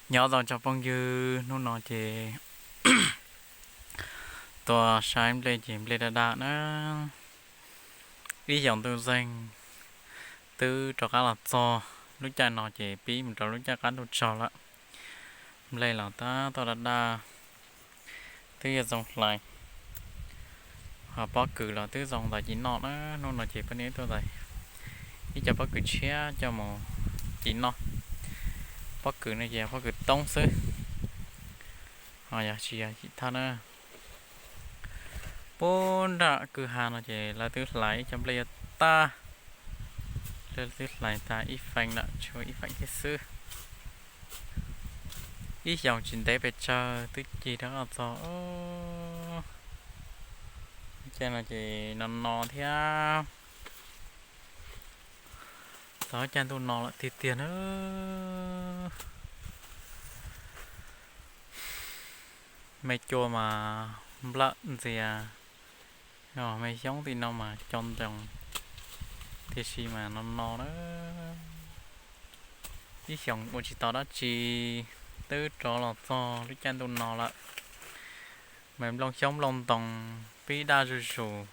Nyob zoo tsoom phooj ywg, hnub no ces tuaj saib nplej ces nplej daj daj na. Ib xyoos ntuj zeeg twb rov qab los txog lub caij no ces pib mus rau lub caij qab ntuj tsaug lawm. Nplej los tab tom daj daj, twb yuav zoo hlais. Ho pob kws los twb zoo ntawm ci noj na. Hnub no ces poj niam tuaj ntawm ib co pob kws tshiab coj mus ci noj. Pob kws no ces pob kws toob xwb, ho yog tsis yog yim thaj na. Puag nram kwj ha no ces lawv twb hlais ib co nplej yuav tag, lawv twb hlais tag ib feem lawm, tshuav ib feem thiab xwb. Ib xyoos tsis ntev pes tsawg twb cig rov qab txog. Caij no ces no no thiab, txog caij ntuj no lawm tiag tiag na. Me cua mas nplawm ntxias, me xyoob tim no mas co ntoos, tiam sis mas no no na. Ib xyoos ua tsis tau dab tsi, twb rov los txog lub caij ntuj no lawm. Me nplooj xyoob nplooj ntoos pib daj zuj zus,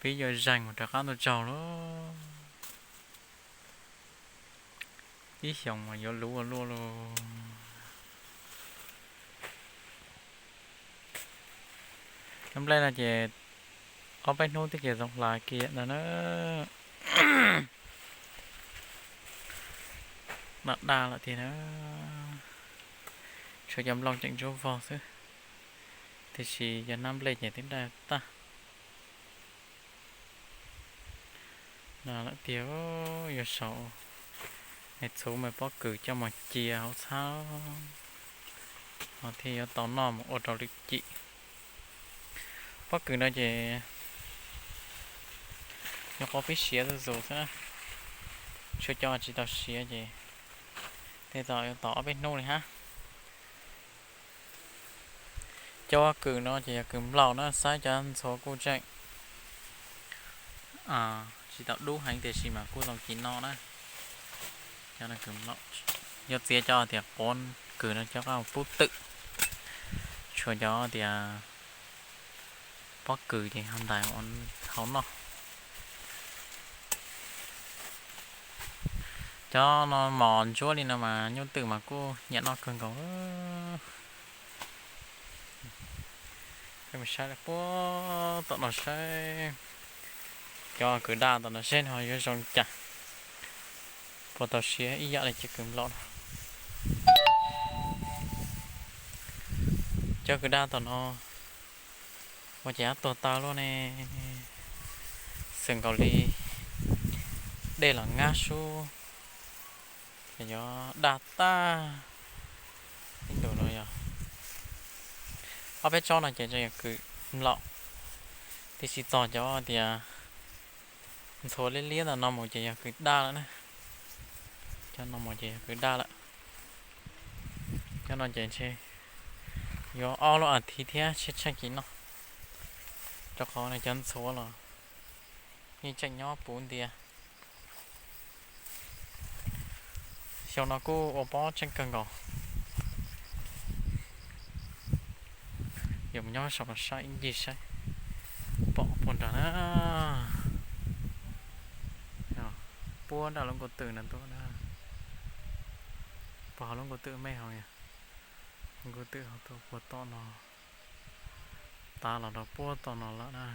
pib yuav zeeg mus rov qab ntuj tsaug lawm. Ib xyoos mas yuav luv ua luaj lauj. Nplej no ces ob peb hnub twb ces zoo hlais kiag ntag na. No daj lawm tiag na, tshuav cov nplooj tseem ntsuab vog xwb, tiam sis cov hnab nplej ces twb daj tag. No lawm tiag, yuav saum es txhuv me pob kws coj mus cia hauv txhab, ho thiaj yuav tau noj mus ua rau lwm cim. Pob kws no ces nyuam qhuav pib siav zuj zus xwb na, tshuav cov tsis tau siav ces tej zaum yuav tau ob peb hnub li hab. Cov kws no ces yog kws nplaum na, saib cov ntxhuav kuj tseem tsis tau dub heev tiam sis mas kuj zoo ci noj na. Cov kws nplaum, yuav txiav cov tias quav kws no coj qab pub twm, tshuav cov tias pob kws ces ho ntais ua hauv noj. Cov no mos ntsuab li no mas nyuj twm mas kuj nyiam noj kawg nkaus. Peb mus saib puag tom no saib, cov kws daj tom no seb ho yuav zoo li cas, puas tau siav ib yam li cov kws nplaum no. Cov kws daj tom no ua cas tuag tag luaj ne, xwm nkaus li dej los ngab sub, ces yuav daj tag. Ib ntus no yog ob peb tsob no ces yog kws nplaum, tiam sis txog cov tias ntxhuav liab liab ntawm no mus ces yog kws daj lawm na. Cov no mus ces yog kws daj lawm. Cov no ces ntshe yuav ob lub as thiv thiab tsheej ci noj, rau qhov cov ntxhuav los yeej tseem nyob puv ntias. Xyoo no kuj ua pob tseeb kawg nkaus. Yuav mus nyob saum no saib ib ncig saib pom puas nrag na. Puag nram lub nkuj twm no tuaj na, puag hauv lub nkuj twm me hauv, nkuj twm hauv tuaj puag tom no, tav los rau puag tom no lawm na.